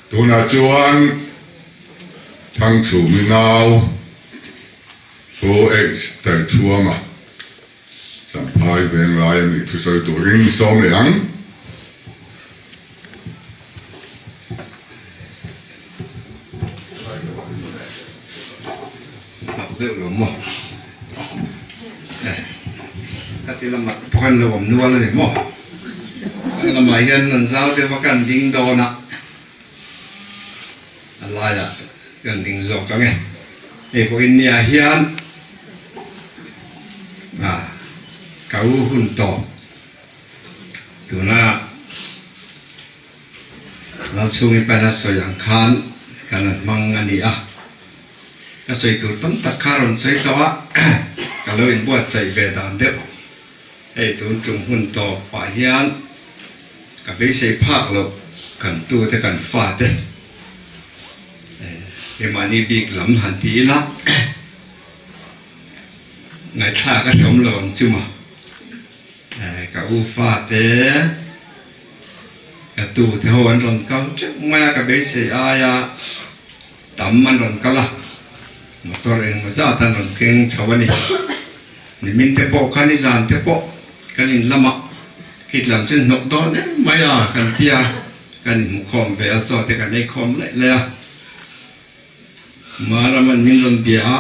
Tunah chuan Thangchhumi nau Pu H Taichhuama Champhai Venglai a nih thusawi turin sawm leh ang. Mak deuh lo maw? Eh, ka ti lamah pawh khan lo awm nual a ni maw? Kan lamah hian an zau deuh a kan ding dawn a, a laiah kan ding zawk ang e. Hei pawhin nia hian ah ka u hun tawp tuna Lalchhungi pain a sawi ang khan kan han hmang a ni a. Ka sawi tur tam tak kha rawn sawi tawh a, ka lo inbuatsaih ve dan deuh. Hei tun tum hun tawp pah hian ka beisei phak loh kan tute kan fate keimahni bik lam han ti ila ngaihthlak a hlawm lo ang chu maw. Ka u fate ka tute ho an rawn kal teuh mai a, ka beisei aia tam an rawn kal a, motor engemaw zat an rawn keng chho a ni. Nimin te pawh kha nizan te pawh kan in lamah kit lam chu hnawk dawn em mai a kan ti a, kan inhmu khawm ve a, chaw te kan ei khawm laih laih a. Maraman min rawn bia a,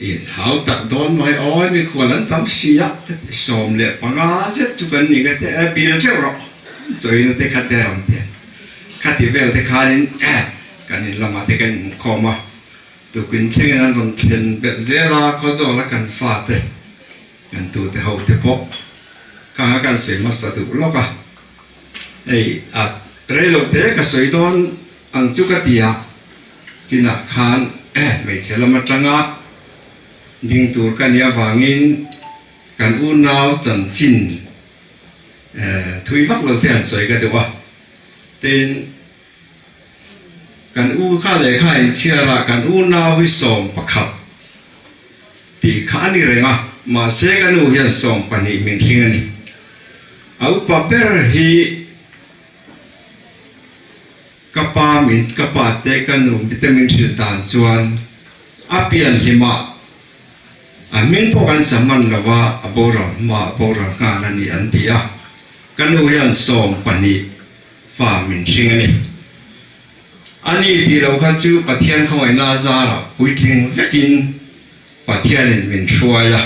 in hau tak dawn mai awi mikhual an tam si a, 15 zet chu kan ni ka ti a, bil teuh rawh chawina te kha te rawn ti a, khati vel te khanin kan in lamah te kan inhmu khawm a, tukin thlengin an rawn thlen belh zel a, Khawzawla kan fate kan tute ho te pawh kha kan sawi hmasa duh lawk a. Hei a reilo te ka sawi dawn ang chu ka ti a, chinah khan hmeichhe lam atanga ding tur ka nih avangin kan unau chanchin thui vak lo te han sawi ka deuh a, tin kan u kha lehkha inchhiar a kan unau hi 11 Tih kha a ni reng a, mahse ka nu hian 12 min hling a ni. A upa ber hi ka pa min ka pa te ka nu te min hrilh dan chuan a pian hlimah a hming pawh kan sa hman lo va, a boral hma a boral nghal a ni an ti a, ka nu hian 12 fa min hling a ni. A ni tih lo kha chu Pathian khawngaihna a zarah puitling vekin Pathianin min hruai a.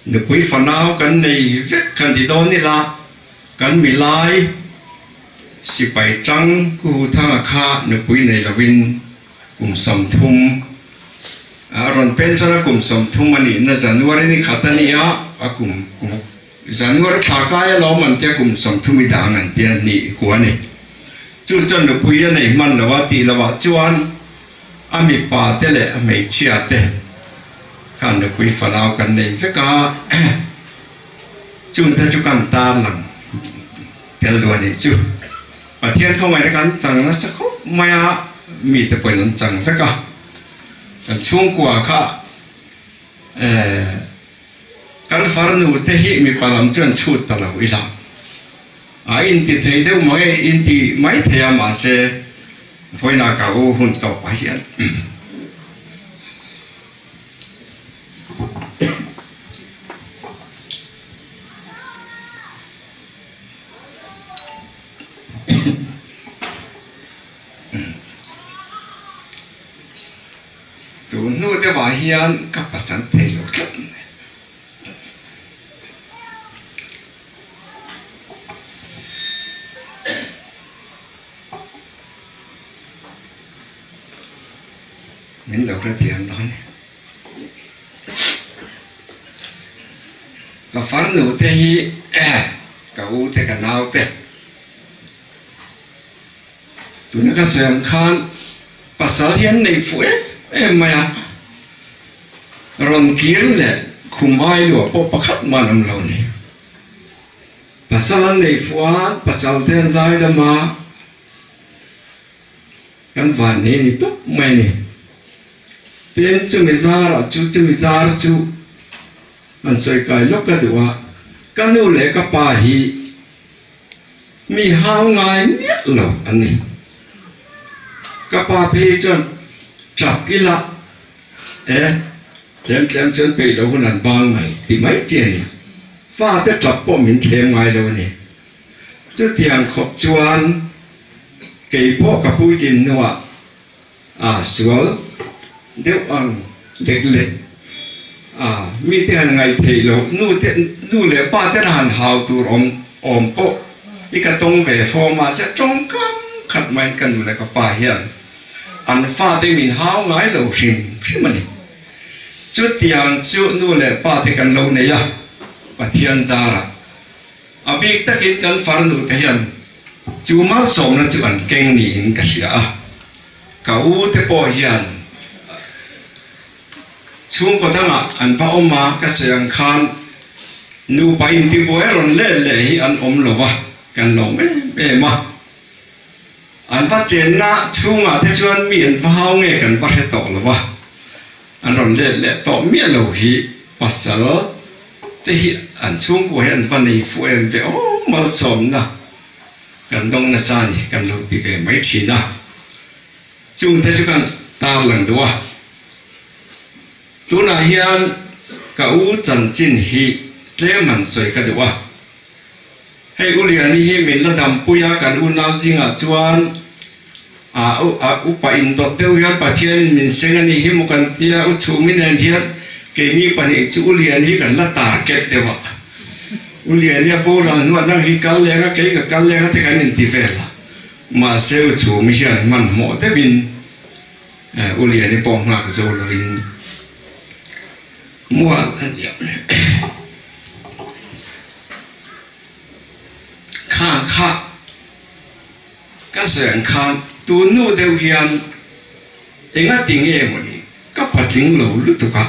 Nupui fanau kan nei vek kan ti dawn ila, kan milai sipai tang Kuhuthanga kha nupui nei lovin kum 30 a rawn pension a, kum 30 a nihna January ni khat a ni a, a kum kum January thla kai alawm an tia kum 30 i dang an tia ni kua a ni. Chu chuan nupui a nei hman lo a tih lovah chuan a mipa te leh a hmeichhia te khan nupui fanau kan nei vek a, chungte chu kan tarlang tel duh a nih chu. Pathian khawngaihna kan chang nasa khawp mai a, mite pawhin an chang vek a, kan chhungkua kha eh kan farnu te hi mipa lam chuan chhut ta lo ila. A inti thei deuh mai, inti mai thei a mahse vawiinah ka u hun tawp ah hian tun hnu deuhah hian ka pachan thei lo tlat mai. Min lo hrethiam dawn e. Ka farnu te hi ka u te ka nau te tuna ka sawi ang khan pasal hi an nei fuh em em mai a. Rawn kir leh khum ai luah pawh pakhat mah an awm lo ni. Pasal an neih fuh a, pasal te an zai dam a, kan van nei ni tawp mai a ni. Tin, chumi zarah chu chumi zar chu an sawi kai lawk ka duh a, ka nu leh ka pa hi mi hau ngai miah lo an ni. Ka pa phei chuan tap ila e tlem tlem chuan peih lo hun an bang mai ti mai chi a ni. Fate tap pawh min thlem ngai lo a ni. Chutiang khawp chuan kei pawh ka puitlin hnuah a sual deuh ang lek lek a mite han ngaih theih loh nu te nu leh pa ten han hau tur awm awm pawh i ka tawng ve fo mahse tawngkam khat maiin ka nu leh ka pa hian an fate min hau ngai lo hrim hrim a ni. Chutiang chu nu leh pa te kan lo nei a Pathian zarah a bik takin kan farnu te hian Chu malsawmna chu an keng niin ka hria a, ka u te pawh hian chhungkaw dangah an va awm a, ka sawi ang khan nupa intibuai rawn let leh hi an awm lo va, kan lawm em em a. An va chenna chhungah te chuan mi an va hau nge kan va hre tawh lo va, an rawn let leh tawh miah lo hi pasal te hi an chhungkua hi an va nei fuh em ve aw malsawmna kan dawng nasa a ni kan lo ti ve mai thin a, chung te chu kan tarlang duh a, tunah hian ka u chanchin hi tlem han sawi ka duh a, hei u Liani hi min la dampui a kan unau zingah chuan a upa indawt deuh hian Pathianin min seng a nih hi maw kan tia, u chhumi nen hian keini pahnih chu u Lian hi kan la target deuh a, u Lian hi a boral hnuah nang hi kal leng a kei ka kal leng a te kan inti vel a, mahse u chhumi hian hmanhmawh deuhin u Lian hi pawh nghak zo lovin mual a niam kha kha. Ka zeng khan tun nu deuh hian enga ti nge mawni ka patling lo lutuk a,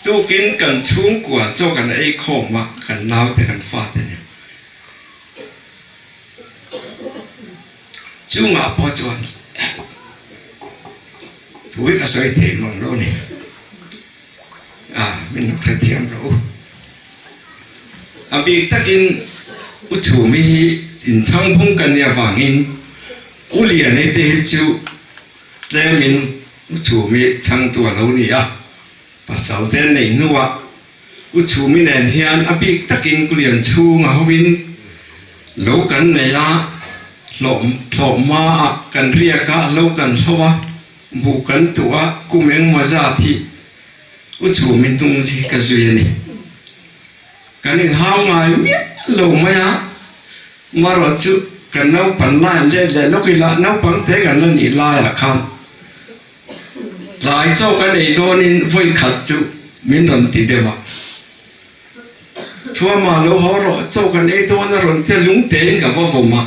tukin kan chhungkua chaw kan ei khawm a, kan naute kan fate nen chungah pawh chuan thu hi ka sawi thei mang lo a ni, a min lo hrethiam rawh u. A bik takin U Chhumi hi inchhang phung ka nia vangin U Liani te hi chu tlemin U Chhumi chhangtu a lo ni a, pasal te neih hnuah U Chhumi nen hian a bik takin Ku Lian chhunga hovin lo kan nei a, hlawh hlawh hmaah kan riak a, lo kan hlo a, buh kan tuh a, kum engmaw zat hi U Chhumi hnung hi ka zui a ni. Kan inhau ngai miah lo mai a, marawh chu kan naupan lai an let leh lawk ila, naupang te kan la nih laiah khan tlai chaw kan ei dawnin vawi khat chu min rawn ti deuh a, Thuama lo haw rawh, chaw kan ei dawn a rawn tia lung tein ka va vawm a,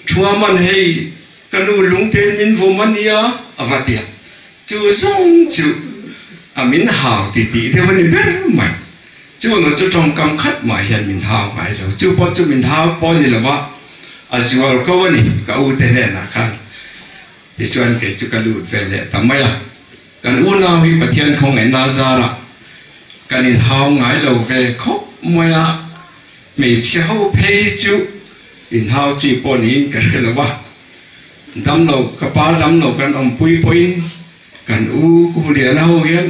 Thuaman hei ka nu lung tein min vawm a nia a va ti a. Chu zawng chu a min hau ti tih deuh a ni ber mai. Chu nu chu tawngkam khat mah hian min hau ngai lo. Chu pawh chu min hau pawh ni lova a zual ko a ni ka u te hnenah khan. Tichuan kei chu ka lut ve leh ta mai a. Kan unau hi Pathian khawngaihna a zarah kan inhau ngai lo ve khawp mai a. Hmeichhe ho phei chu inhau chi pawh niin ka hre lo va. Damlo, ka pa damlo kan awmpui pawhin kan u Kuhliana ho hian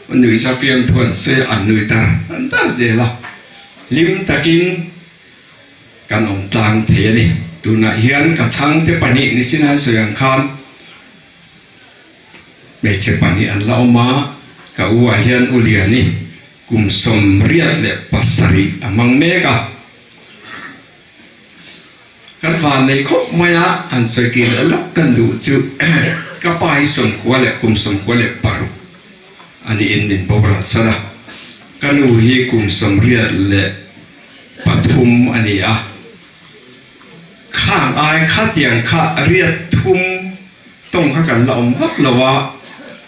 nuihza fiamthu an sawi a, an nui dar dar zel a, hlim takin kan awm tlang thei a ni. Tunah hian ka chhangte pahnih nichin an sawi ang khan hmeichhe pahnih an la awm a, ka u ah hian U Liani kum 87 a hmang mek a. Kan van nei khawp mai a, han sawi kir leh lawk kan duh chu ka pa hi 96 kum 96 a niin min boral san a, ka nu hi kum 83 a ni a, khang ai khatiang kha riat thum tawng kha kan la awm vak lo a,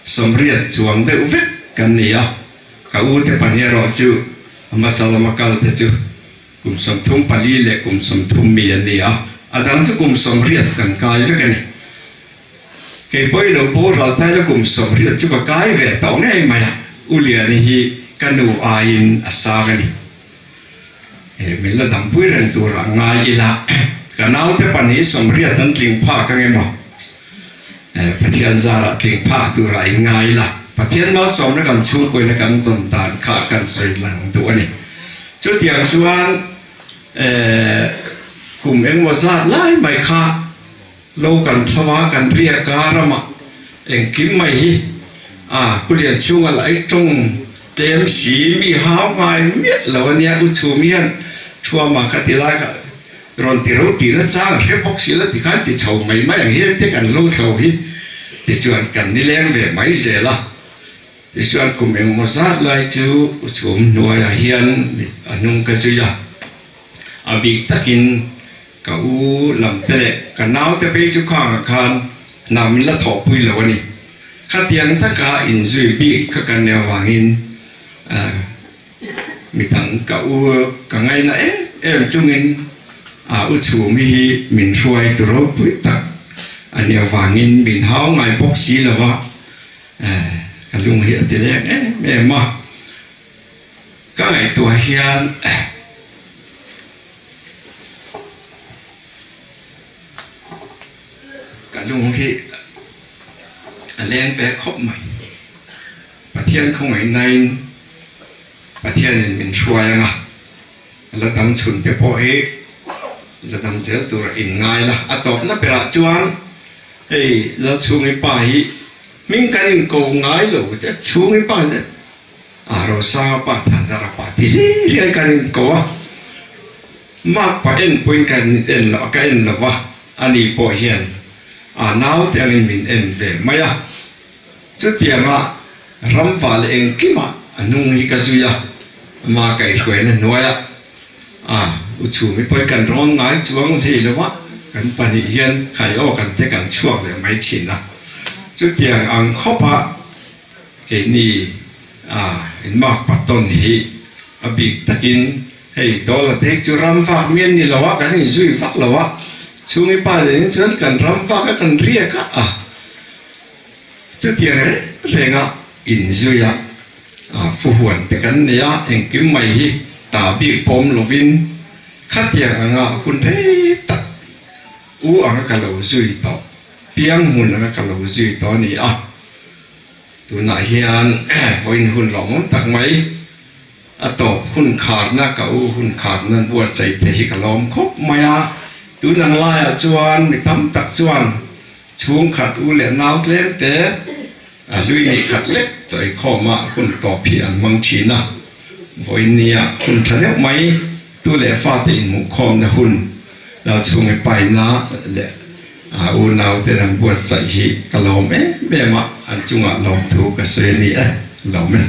80 chuang deuh vek kan ni a, ka u te pahnih erawh chu a hmasa lama kal te chu. Kum 34 leh kum 30 mi an ni a, a dang chu kum 80 kan kai vek a ni. Kei pawhin lo boral ta ila kum 80 chu ka kai ve tawh ngei mai a, U Liani hi ka nu aiin a sang a ni. He min la dampui reng turah ngai ila, ka naute pahnih 80 an tling phak ang emaw? Pathian zarah tling phak turah i ngai la. Pathian malsawmna kan chhungkuaina kan dawn dan kha kan sawi lang duh a ni. Chutiang chuan kum engmaw zat lai mai kha lo kan thlo a, kan riak a, ramah engkim mai hi a kulian chhunga lai tawng tlem si mi hau ngai miah lo a nia. U Chhum hian Thuama kha ti lai kha Rawn ti ro tih na chang a hre bawk si la tikhan ti chho mai mai ang hian te kan lo thlo hi tichuan kan nileng ve mai zel a. Tichuan kum engmaw zat lai chu u chhum hnuaiah hian a hnung ka zui a, a bik takin ka u lam te leh ka naute phei chu khangah khan hna min la thawhpui lo a ni. Khatiang taka inzui bik kha kan nih avangin Midang ka u ka ngaina em em chungin a u chhumi hi min hruai tu ropui tak a nih avangin min hau ngai bawk si lo a, ka lung hi a ti leng em em a. Ka ngaihtuah hian ka lung hi a leng ve khawp mai. Pathian khawngaihnain Pathianin min hruai ang a, la dam chhun te pawh hi la dam zel tur a inngai la. A tawpna berah chuan hei Lalchhungi pa hi hming kan inko ngai lo te, Chhungi pa te, a Rosanga pa, Thanzara pa ti hlir hian kan inko a, mark pa en pawhin kan en lo, ka en lo va, ani pawh hian a naute angin min en ve mai a. Chutianga ramva leh engkimah a hnung hi ka zui a, ama kaihhruaina hnuaiah a u chhumi pawi kan rawn ngai chuang hlei lo a, kan pahnih hian khai aw kan te kan chhuak leh mai thin a. Chutiang ang khawpa keini a inmak patawn hi a bik takin hei Dawla te hi chu ramvak mi an ni lo a, kan inzui vak lo a, chhungi pa leh in chuan kan ramvak a kan riak a, a. Chutiang reng renga inzuia fuhuan te kan nei a, engkim mai hi ta bik pawm lovin khatiang anga hun rei tak u anga ka lo zui tawh, piang hmun anga ka lo zui tawh a ni a. Tunah hian vawiin hun lawmawm tak mai A tawp hun kharna ka u hun kharna an buatsaih te hi ka lawm khawp mai a, tun ang laiah chuan mi tam tak chuan chhungkhat u leh nau tlem te a hlui nih khat lek chawikhawma hun tawp hi an hmang thin a, vawiin nia hun tha deuh mai tu leh fate inhmuhkhawmna hun Lalchhungi paina leh a unau ten an buatsaih hi ka lawm em em a, an chungah lawmthu ka sawi a ni e, lawm e.